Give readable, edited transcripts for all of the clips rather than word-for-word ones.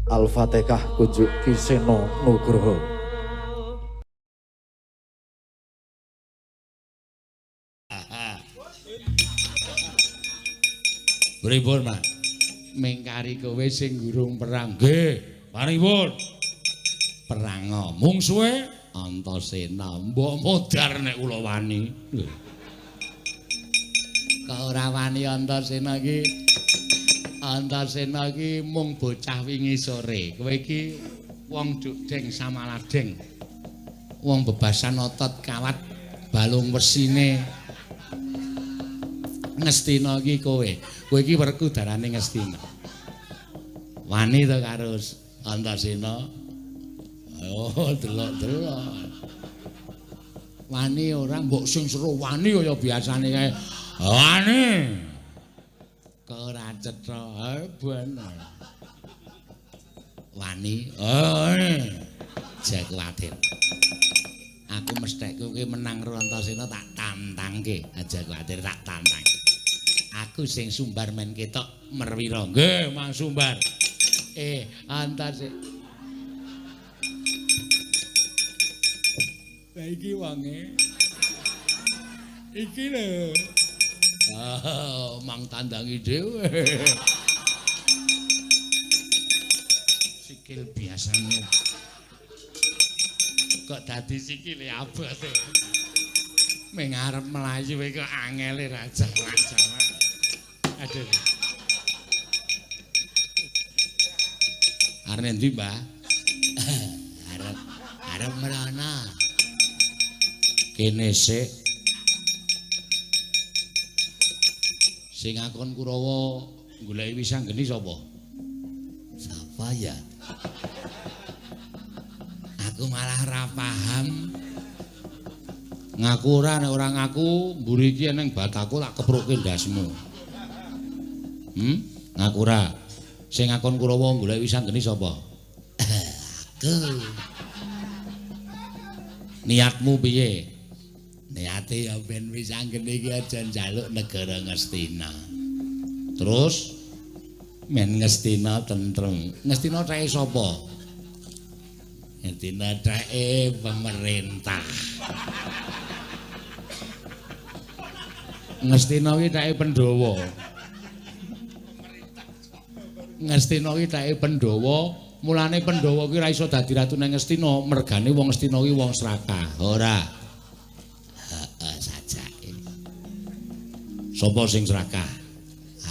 Al-Fatihah kunjuk Ki Seno Nugroho. Pripun, Mas? Mengkari kowe sing gurung perang. Nggih, paripun. Perang mungsuhe Antasena. Mbok modar nek kula wani. Kok ora wani Antasena iki? Antasena iki mung bocah wingi sore. Kowe iki wong dukdeng samaladeng. Wong bebasan otot kawat balung wesine. Ngastina iki kowe. Kowe iki werku darane Ngastina. Wani to karo Antasena? Oh, delok-delok. Wani ora mbok sing seru wani kaya biasane kae. Wani. Kok ora cetha, bener. Wani. Oh, aja kuwatir. Aku mesthek kowe menang karo Antasena tak tantangke. Aja kuwatir tak tantang. Aku sing sumbar men ketok merwira. Nggih, Mang Sumbar. Antasena. Lah iki wonge. Iki lho. Ah, mang tandangi dhewe. Sikil biasane. Kok dadi sikile abote. Ming arep mlayu kok angele ra jawak-jawak. Aduh. Arep endi, Mbah? Arep mrana. Kene sik. Sing ngakon Kurawa goleki Wisanggeni sapa? Sapa ya? Aku malah ora paham. Ngaku ora, nek ora ngaku mburi iki eneng bataku tak keprukke ndasmu. Ngaku ora. Sing ngakon Kurawa goleki Wisanggeni sapa? Aku. Niatmu piye? Niate ya ben Wisanggeni iki aja njaluk negara Ngastina. Terus men Ngastina tentrem. Ngastina ceke sapa? Ngastina ceke pemerintah. Ngastina iki ceke Pandhawa. Ngastina iki ceke Pandhawa, mulane Pandhawa ki ora iso dadi ratu nang Ngastina, mergane wong Ngastina ki wong srakah. Ora. Heeh, sajake. Sapa sing srakah?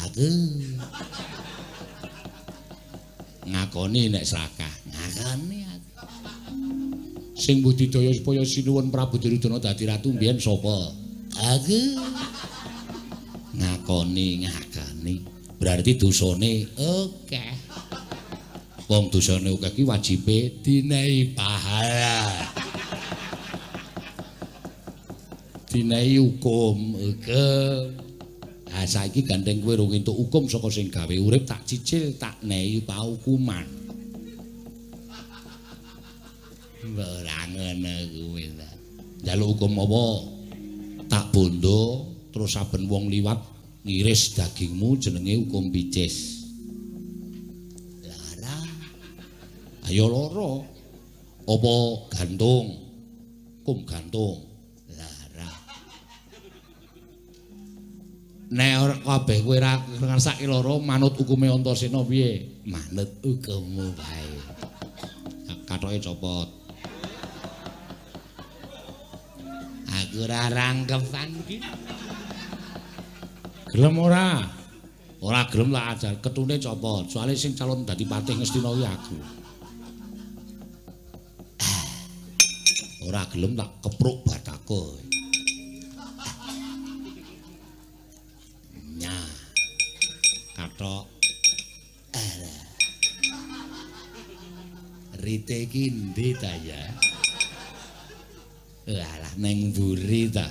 Aku. Ngakoni nek srakah. Ngakoni aku. Sing budidaya supaya Sinuwun Prabu Duryudana dadi ratu mbiyen sapa? Aku. Ngakoni, ngakoni. Berarti dosane akeh. Wong dosane akeh ki wajibe dinehi pahala. Dinehi hukum. Hukum. Ha saiki gandeng kowe rung entuk hukum saka sing gawe urip tak cicil tak nehi paukuman. Ora ngono kuwi ta. Njaluk hukum apa? Tak bondo terus saben wong liwat ngiris dagingmu jenenge hukum picis. Lara. Ayo lara. Apa gantung? Hukum gantung. Lara. Nek ora kabeh kowe ora ngersake lara manut hukume Antasena piye? Manut hukummu wae. Kathoke copot. Aku ora rangkepan iki. Gelem ora? Ora gelem tak ajar ketune copot. Soale sing calon dadi patih Ngastina kuwi aku. Ora gelem tak kepruk batako. Nyah. Kathok. Rite iki endi ta ya? Alah neng mburi ta.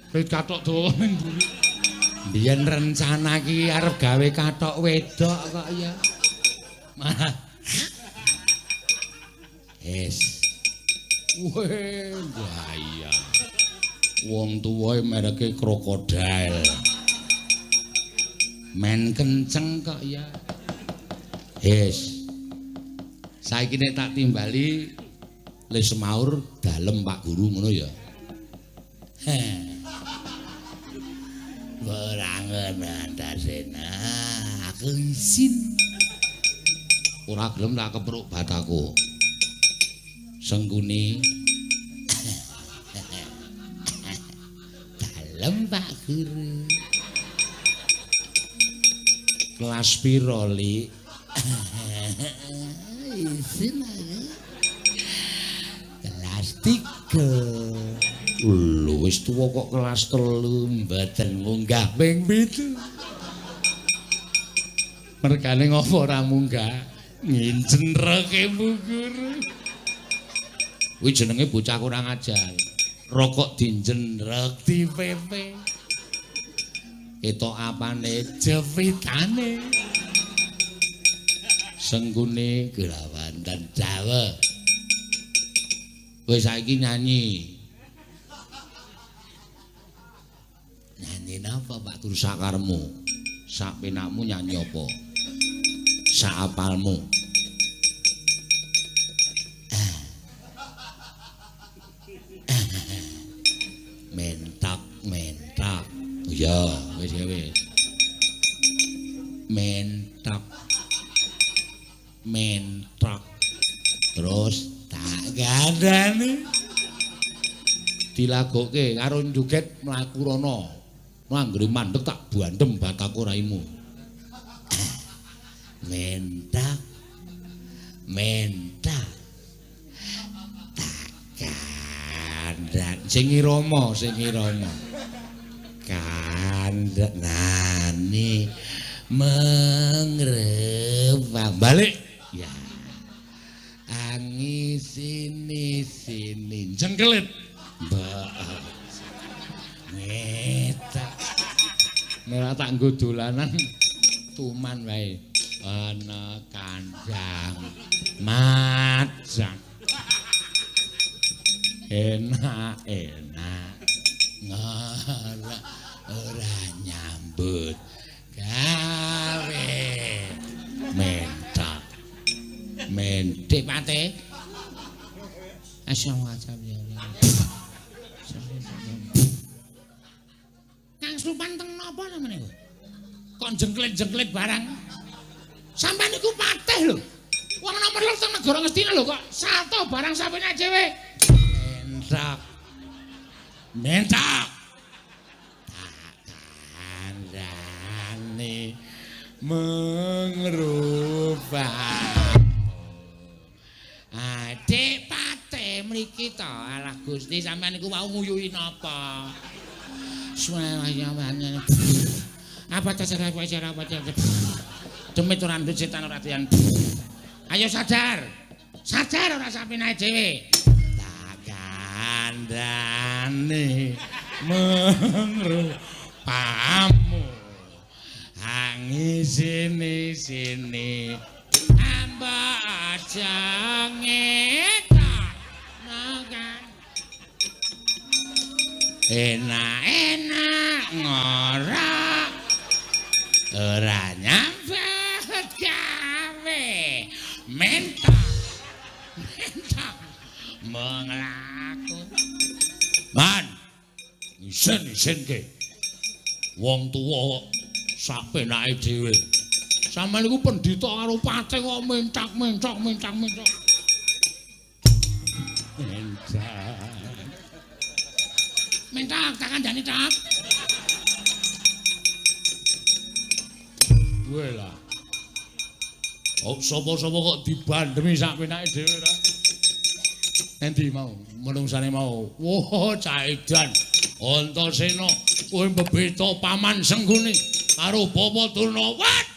Rit kathok dawa neng mburi. Biyen rencana iki arep gawe kathok wedok kok ya. Malah. Es. Weh, bahaya. Wong tuwa mereke krokodil. Men kenceng kok ya. Yes. Saiki nek tak timbali le semaur dalem Pak Guru ngono ya. Ora ngono Antasena, aku isin. Ora gelem tak kepruk bataku. Sengkuni. Dalem Pak Guru. Kelas piro, Lik? Isin aku. Kelas 3. Lho wis tuwa kok kelas 3 mboten munggah ping 7. Mergane ngopo ora munggah? Ngincenreke Bu Guru. Kuwi jenenge bocah kurang ajar. Rokok dinjenrek dipepe. Ketok apane jepitane. Sengkune Grawantan Jawa. Kowe saiki nyanyi. Nyanyi napa Pak Guru sakarmu? Sak penakmu nyanyi apa? Sak apalmu. Mentak, mentak. Ya, wis wis. Mentak. Mentak. Terus tak gandani. Dilagokke karo joget mlaku rono. Anggere mandek tak bandem bataku raimu. Mentak. Mentak. Tak kandhan. Sing irama, sing irama. Kandhanane mengrepang. Balik. Ya. Angi sini sini jengkelit. Mbak. Ngetak. Nek tak nggo dolanan tuman wae. Ana kandang macan. Enak enak. Ora ora nyambut gawe. Mentak. Mentik pate. Assalamualaikum. Kang Slupan teng napa namane kok? Kok jengklit-jengklit barang. Sampeyan niku patih lho. Wong nomor loro teng negara Ngastina lho kok salto barang sampeyan dhewe. Mentak. Mentak. Tak kandhane mengrubah. Adik patih mriki to. Alah Gusti sampeyan niku wau nguyuhi napa? Apa cara cara apa cara demit ora ndut setan ora doyan. Ayo sadar. Sadar ora sampeyan dhewe. Tak kandhane mengrupamu. Angi sini sini amba aja ngetak makan. Enak-enak ngorak ora nyambut gawe. Mentak mentak menglaku. Man isin-isin ke wong tuwa sak penake dhewe. Sampeyan niku pendhita karo patih kok mentak mentok mentak mentok. Mentak. Mentak tak kandhani tak. Kowe lah. Oh sapa-sapa kok dibandemi sak penake dhewe ra. Endi mau menungsane mau. Wah, cah edan. Antasena kowe mbebeta paman Sengguni karo Bapa Durna. Wat!